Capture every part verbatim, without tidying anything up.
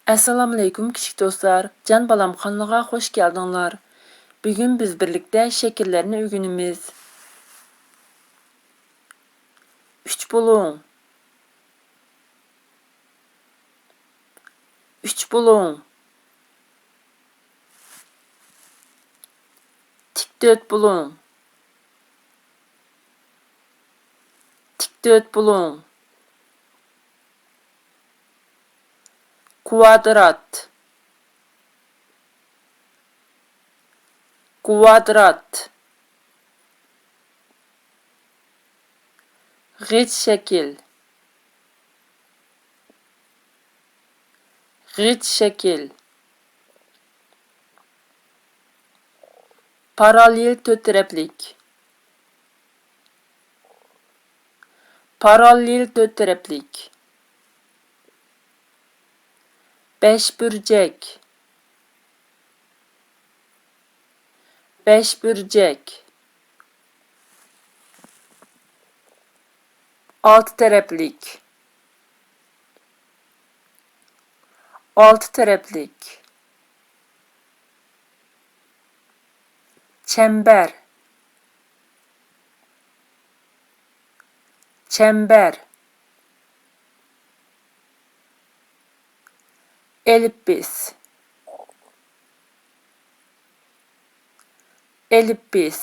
ئەسسالامۇئەلەيكۇم كىچىك دوستلار، جان بالام قانىلىغا خوش كەلدىڭلار. بۈگۈن بىز بىرلىكتە شەكىللەرنى ئۆگىنىمىز. ئۈچ بۇلۇڭ. ئۈچ بۇلۇڭ. تىك تۆت بۇلۇڭ. تىك تۆت بۇلۇڭ. كۋادرات. كۋادرات. غىچ شەكىل. غىچ شەكىل. پاراللېل تۆت تەرەپلىك. پاراللېل تۆت تەرەپلىك. بەشبۇرجەك. بەشبۇرجەك. ئالتە تەرەپلىك. ئالتە تەرەپلىك. چەمبەر. چەمبەر. ئېلىپىس. ئېلىپىس.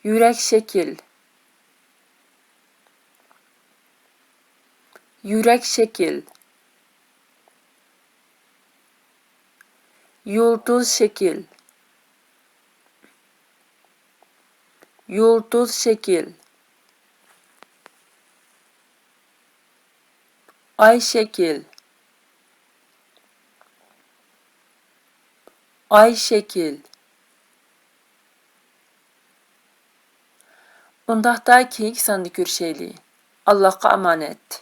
يۈرەك شەكىل. يۈرەك شەكىل. يۇلتۇز شەكىل. يۇلتۇز شەكىل. ئاي شەكىل. ئاي شەكىل. ئۇنداقتا كېيىنكى ساندا كۆرۈشەيلى. ئاللاھقا ئامانەت.